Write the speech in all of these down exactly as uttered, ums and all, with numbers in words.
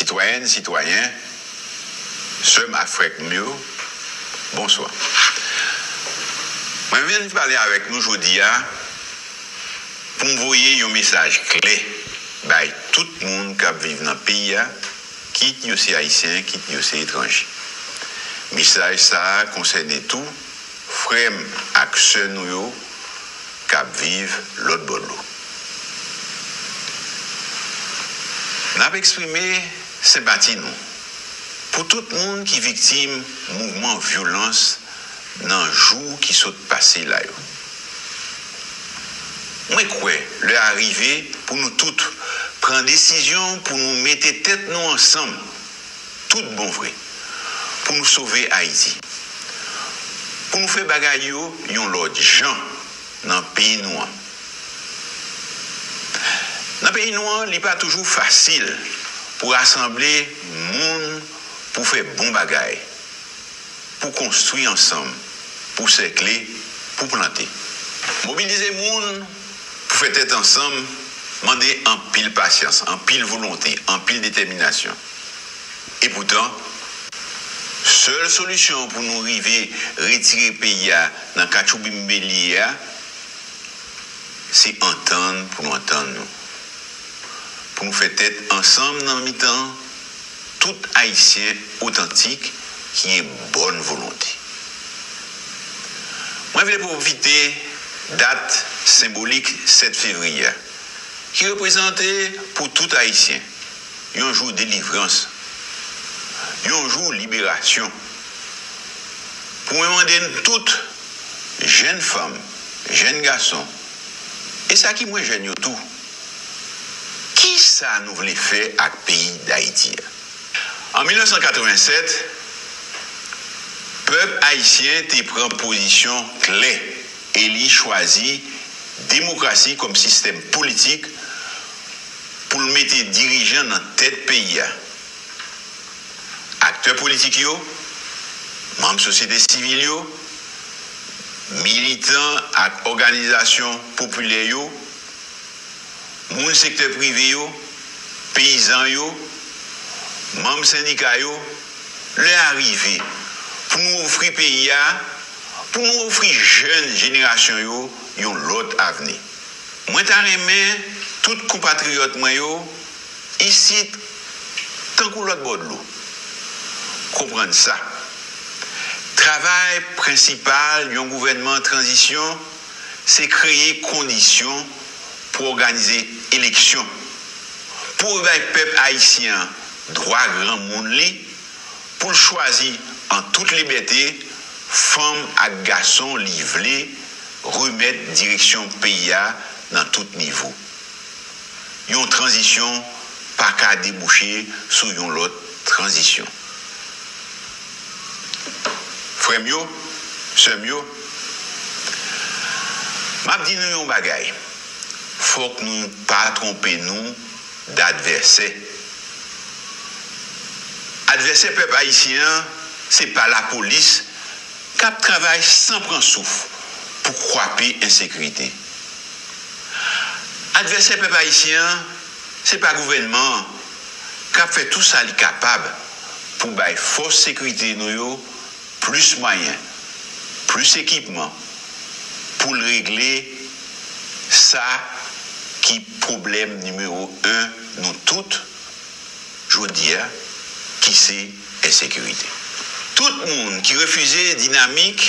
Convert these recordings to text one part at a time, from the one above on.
sitwayèn, sitwayen, sè m ak frè m yo, bonswa. Mwen vin pale avèk nou jodi a pou m voye yon mesaj klè bay tout moun k ap viv nan peyi a, kit yo se Ayisyen, kit yo se etranje. Mesaj sa a konsène tou frè m ak sè nou yo k ap viv lòt bò dlo. N ap eksprime senpati nou pou tout moun ki viktim mouvman vyolans nan jou ki sot pase la yo. Mwen kwè lè a rive pou nou tout pran desizyon pou nou mete tèt nou ansanm tout bon vre pou nou sove Ayiti, pou nou fè bagay yo yon lòt jan nan peyi nou an. Nan peyi nou an, li pa toujou fasil pou rasanble moun pou fè bon bagay, pou konstwi ansanm, pou sèkle, pou plante. Mobilize moun pou fè tèt ansanm mande anpil pasyans, anpil volonte, anpil detèminasyon. Epoutan, sèl solisyon pou nou rive retire peyi a nan katchoubimbe li ye a, se antann pou nou antann nou, pou nou fè tèt ansanm nan mitan tout Ayisyen otantik ki gen bòn volonte. Mwen vle pwofite dat senbolik sèt fevriye a, ki reprezante pou tout Ayisyen yon jou delivrans, yon jou liberasyon, pou mwen mande n tout, jèn fanm, jèn gason, e sa ki mwens jèn yo tou, kisa nou vle fè ak peyi Dayiti a? An mil nèf san katrevennsèt, pèp ayisyen te pran pozisyon klè e li chwazi demokrasi kòm sistèm politik pou l mete dirijan nan tèt peyi a. Aktè politik yo, manm sosyete sivil yo, militan ak òganizasyon popilè yo, moun sektè prive yo, peyizan yo, manm sendika yo, lè a rive pou nou ofri peyi a, pou nou ofri jèn jenerasyon yo yon lòt avni. Mwen ta renmen tout konpatriyòt mwen yo, isit tankou lòt bò dlo, konprann sa. Travay prensipal yon gouvènman tranzisyon se kreye kondisyon pou òganize eleksyon, pou bay pèp ayisyen an dwa granmoun li, pou l chwazi an tout libète fanm ak gason li vle remèt direksyon peyi a nan tout nivo. Yon tranzisyon pa ka debouche sou yon lòt tranzisyon. Frè m yo, sè m yo, m ap di nou yon bagay, fòk nou pa twonpe nou d advèsè. Advèsè pèp ayisyen an, se pa lapolis k ap travay san pran souf pou kwape ensekirite. Advèsè pèp ayisyen an, se pa gouvènman an k ap fè tou sa li kapab pou bay fòs sekirite nou yo plis mwayen, plis ekipman, pou l regle sa ki pwoblèm nimewo en nou tout jodi a, ki se ensekirite. Tout moun ki refize dinamik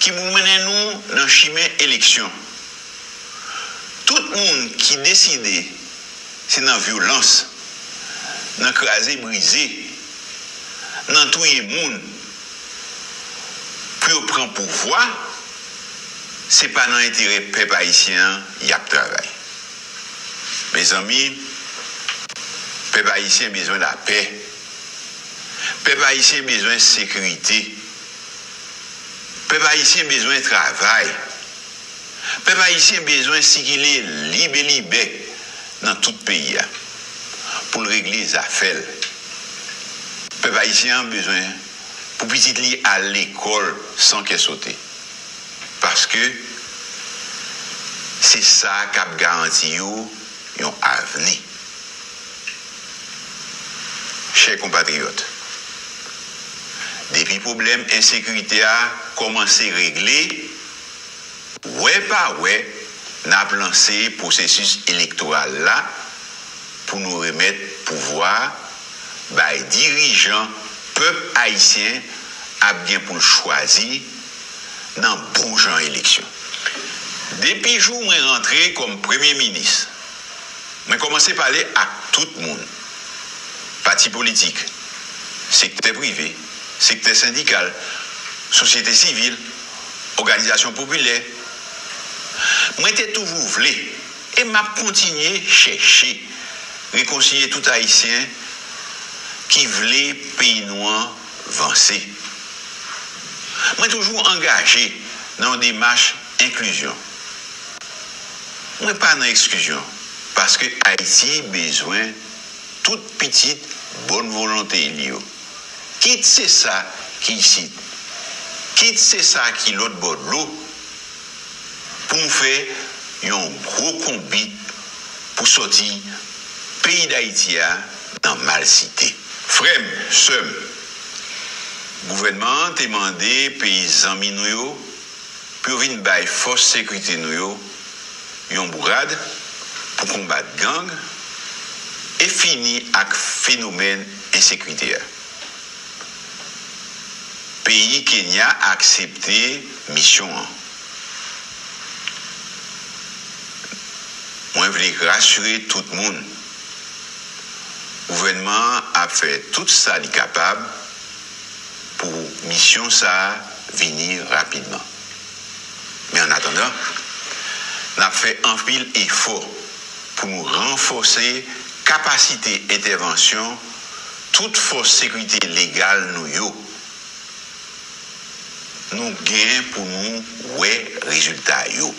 ki pou mennen nou nan chimen eleksyon, tout moun ki deside se nan vyolans, nan kraze brize, nan touye moun pou yo pran pouvwa, se pa nan enterè pèp ayisyen an y ap travay. Mezanmi, pèp ayisyen bezwen lapè. Pèp ayisyen bezwen sekirite. Pèp ayisyen bezwen travay. Pèp ayisyen bezwen sikile lib e libè nan tout peyi a pou l regle zafè l. Pèp ayisyen an bezwen pou pitit li al lekòl san kè sote. Paske se sa k ap garanti yo yon avni. Chè konpatriyòt, depi pwoblèm ensekirite a kòmanse regle, wè pa wè, n ap lanse pwosesis elektoral la pou nou remèt pouvwa a bay dirijan pèp ayisyen ap gen pou l chwazi nan bon jan eleksyon. Depi jou mwen rantre kòm premye minis, mwen kòmanse pale ak tout moun, pati politik, sektè prive, sektè sendikal, sosyete sivil, òganizasyon popilè. Mwen te toujou vle, e m ap kontinye chèche, rekonsilye tout Ayisyen ki vle peyi nou an vanse. Mwen toujou angaje nan yon demach enklizyon. Mwen pa nan eksklizyon, paske Ayiti bezwen tout pitit bòn volonte li yo, kit se sa ki isit, kit se sa ki lòt bò dlo, pou nou fè yon gwo konbit pou sòti peyi Dayiti a nan malsite. Frè m, sè m, gouvènman an te mande peyi zanmi nou yo pou yo vin bay fòs sekirite nou yo yon bourad pou konbat gang e fini ak fenomèn ensekirite a. Peyi Kenya aksepte misyon an. Mwen vle rasire tout moun, gouvènman an ap fè tout sa li kapab pou misyon sa a vini rapidman. Men annatandan, n ap fè anpil efò pou nou ranfòse kapasite entèvansyon tout fòs sekirite legal nou yo. Nou gen pou nou wè rezilta yo.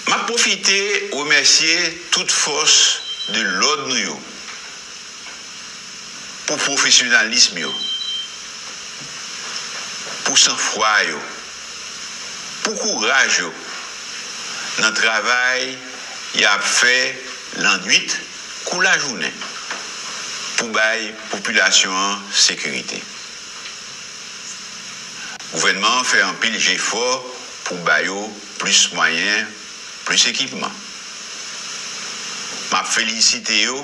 M ap pwofite remèsye tout fòs de lòd nou yo pou pwofesyonalis yo, pou sanfwa yo, pou kouraj yo nan travay y ap fè lannwit kou lajounen pou bay popilasyon an sekirite. Gouvènman an fè anpil jefò pou ba yo plis mwayen, plis ekipman. M ap felisite yo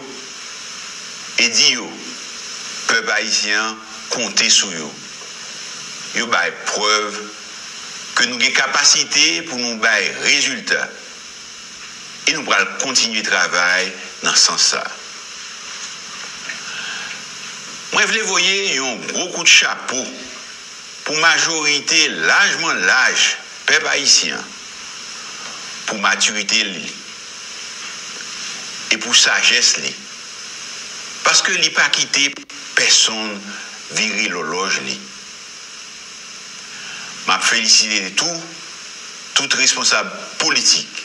e di yo, pèp ayisyen an konte sou yo. Yo bay prèv ke nou gen kapasite pou nou bay rezilta. E nou pral kontinye travay nan sans sa a. Mwen vle voye yon gwo kout chapo pou majorite lajman laj pèp ayisyen an, pou matirite li e pou sajès li, paske li pa kite pèsonn vire lòlòj li. M ap felisite tou tout responsab politik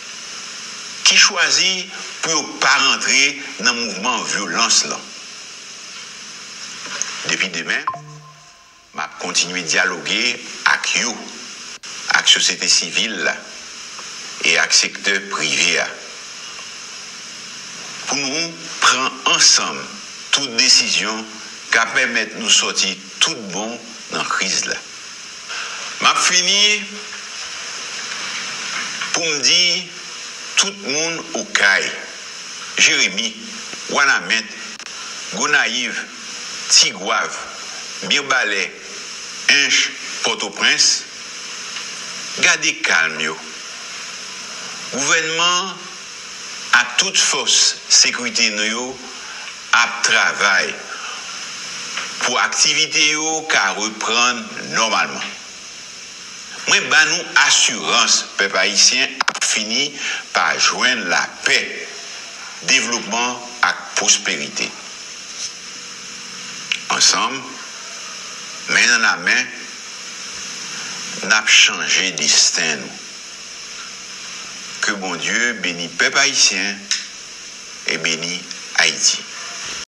ki chwazi pou yo pa rantre nan mouvman vyolans lan. Depi demen, m ap kontinye dyaloge ak yo, ak sosyete sivil la e ak sektè prive a, pou nou pran ansanm tout desizyon k ap pèmèt nou sòti tout bon nan kriz la. M ap fini pou m di tout moun Okay, Jeremi, Wanament, Gonayiv, Tigwav, Mibalè, Ench, Pòtoprens, gade kalm yo. Gouvènman ak tout fòs sekirite nou yo ap travay pou aktivite yo ka reprann nòmalman. Mwen ba nou asirans pèp ayisyen ap fini pa jwenn lapè, devlopman ak pwosperite. Ansanm, men nan men, n ap chanje desten nou. Ke Bondye beni pèp ayisyen e beni Ayiti.